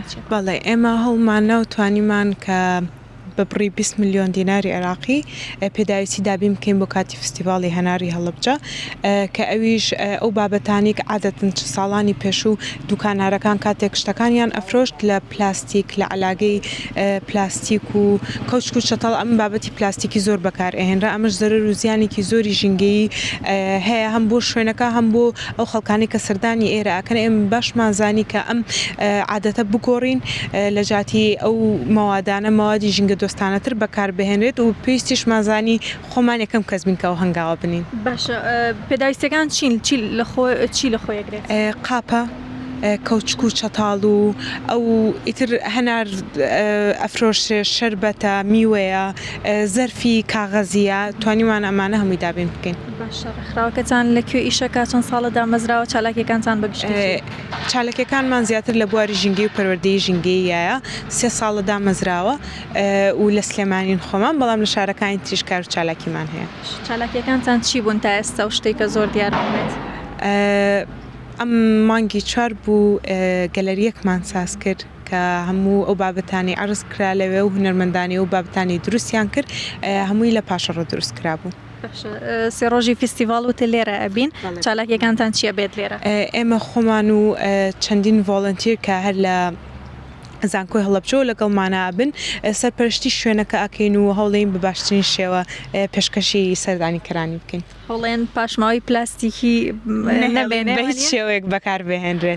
چیە؟ بەڵێ ئێمە هەوڵماندا و توانیمان کە بە بڕی 20 ملیۆن دیناری عێراقی پێداویستی دابین بکەین بۆ کاتی فستیڤاڵی هەناری هەڵەبجە کە ئەویش ئەو بابەتانەی کە عادەتەن چ ساڵانی پێشوو دوکانارەکان کاتێک شتەکانیان ئەفرۆشت لە پلاستیک لە عەلاگەی پلاستیک و کەوچک و چەتەڵ ئەم بابەتی پلاستیکی زۆر بەکار ئەهێنرا ئەمەش زەرەر و زیانێکی زۆری ژینگەیی هەیە هەم بۆ شوێنەکە هەم بۆ ئەو خەڵکانەی کە سەردانی ئێرە ئەکەن ئێمە باشمان زانی کە ئەم عادەتە بگۆڕین لە جیاتی ئەو مەوادانە مەوادی ژینگە دۆستانەتر بەکار بهێنرێت و پێویستیشمان زانی خۆمان یەکەم کەس بین کە ئەو هەنگاوە بنین. باشە پێداویستیەکان چین چی لەخۆ چی لەخۆ ئەگرێت؟ قاپە، کەوچک و چەتاڵ و ئەو ئیتر هەنار ئەفرۆشرێ، شەربەتە، میوەیە، زەرفی کاغەزییە، توانیومانە ئەمانە هەمووی دابین بکەین. باشە ڕێکخراوەکەتان لە کوێ ئیشەکا، چەند ساڵە دامەزراوە، چالاکیەکانتان بە گشتی چین؟ چالاکیەکانمان زیاتر لە بواری ژینگەی و پەروەردەی ژینگەییایە، سێ ساڵە دامەزراوە و لە سلێمانین خۆمان، بەڵام لە شارەکانی تریش کار و چالاکیمان هەیە. چالاکیەکانتان چی بوون تا ئێستا و شتێک کە زۆر دیار بووبێت؟ ئەم مانگی چوار بوو گەلەرییەکمان ساز کرد کە هەموو ئەو بابەتانەی عەرز کرا لەوێ و هونەرمەندانی ئەو بابەتانەی دروستیان کرد هەمووی لە پاشەڕۆ دروست کرابوو. باشە سێ ڕۆژی فیستیڤاڵ وتت لێرە ئەبین، چالاکیەکانتان چیە بێت لێرە؟ ئێمە خۆمان و چەندین ڤۆڵەنتیر کە هەر لە زانکۆی هەڵەبجەوە لەگەڵمانا ئەبن سەرپەرشتی شوێنەکە ئەکەین و هەوڵێین بە باشترین شێوە پێشکەشی سەردانیکەرانی بکەین. هەوڵێن پاشماوەی پلاستیکی نەبێنێ بە هیچ شێوەیەک بەکار بهێنرێت.